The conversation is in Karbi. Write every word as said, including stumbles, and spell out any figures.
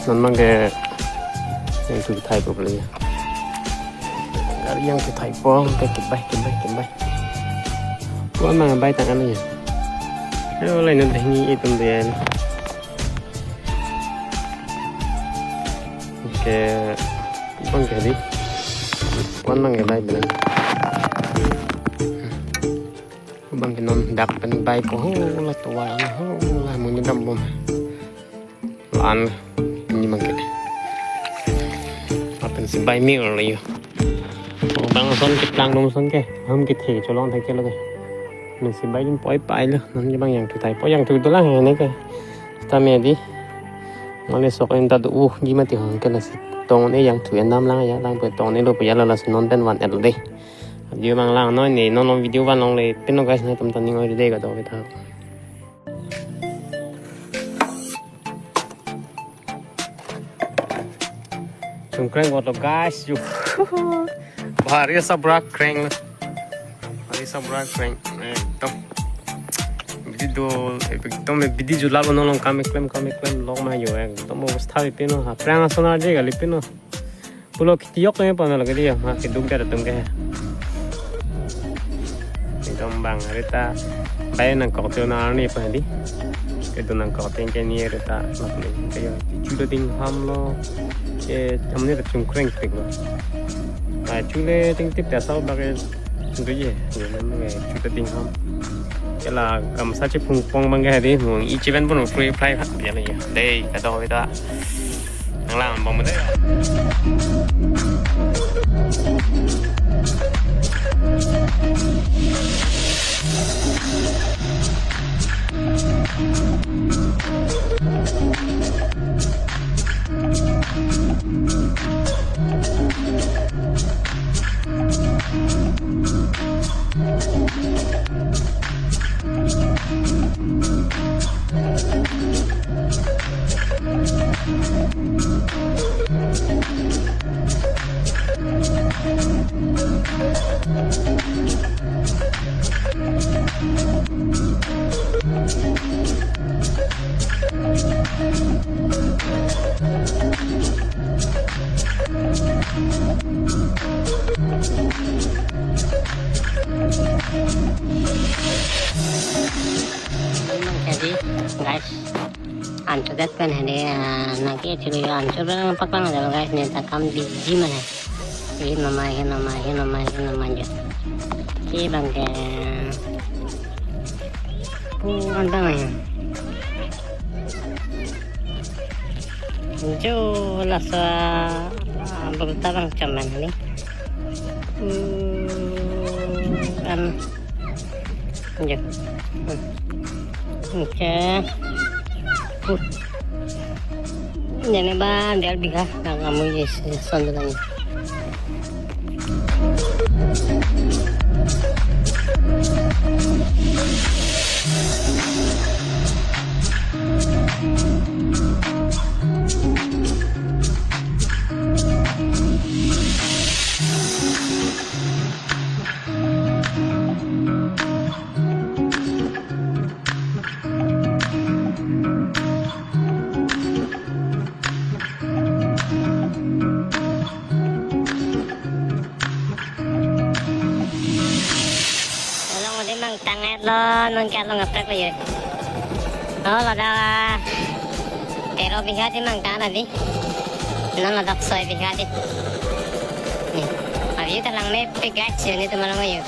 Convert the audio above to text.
Non abang ke yang tu thai po pula ya. Gari yang tu thai po, ke kibai, kibai, kibai. Ko abang bai tangan ya. Ayo, lain nanti ni itum dia. Oke, abang ke di. Ko abang ke bai bilang. Abang ke non dak pen bai ko ho la tua ho la muni dam bom. An ni abang ke. Lapen si bai mir lo yo. Abang ason keplang dom ason ke. Ham kethe cholong thek ke lo ke. Non si bai dun poi pai lo. Non abang yang tu thai po yang tu dolang ne ke. Sitame di. Mane sok en ta do uh ji mati hong ke lasi. Tong ne yang tu en dam lang ya lang pe tong ne lo pe ya la lasi non pen van et lo de. Video mang lang noi ne non long video van longle pin lo guys, nangtum ta ning oi de kado kita. Chungkreng ko to guys, yu. Bhari sa bra kreng. Bhari sa bra kreng. Ekdom. Bidi do, ekdom bidi jula lo non long kam klem kam klem lok ma yo ekdom obostha pino ha. Prang asona je gali pino. Pulo kiti yok ne pame lagi dia, ma keduk dar atum ke. Ekdom abang rita bai nangkok tu na ni pa di. Kedo nangkok teng ke ni rita mak ni kayo chuda ding ham lo. Ke amni ta chungkreng pik lo. Ba chule ting tip ta sau ba ke do ye. Ye nam ke chuda ding ham. Ke la kam sa che phung pong abang ke di, mung i chiben pun free fly ha. Ya ni. Dei, kado kita. Nang lang bom dei. Jadi, guys, anchot det pen hene, ah, nangke chulu yo anchot pen paklang jalo guys, ne ta kam busy mane. He mama, he mama, he mama, he mama jo. Ke abang ke pu an bang ya. Jo laso, ah, bulta abang chaman ni. Hmm, an Jo. Hmm. Oke. Uh. Jane ba der bigha nang amu ye son lang. Along ode mangtang et lo, non ke along kaprek lo ye. Oh, ladak tero bigha di mangtang tadi. Non ladak soi bigha di. Nih, abi ta langmepik guys, ini teman-teman yuk.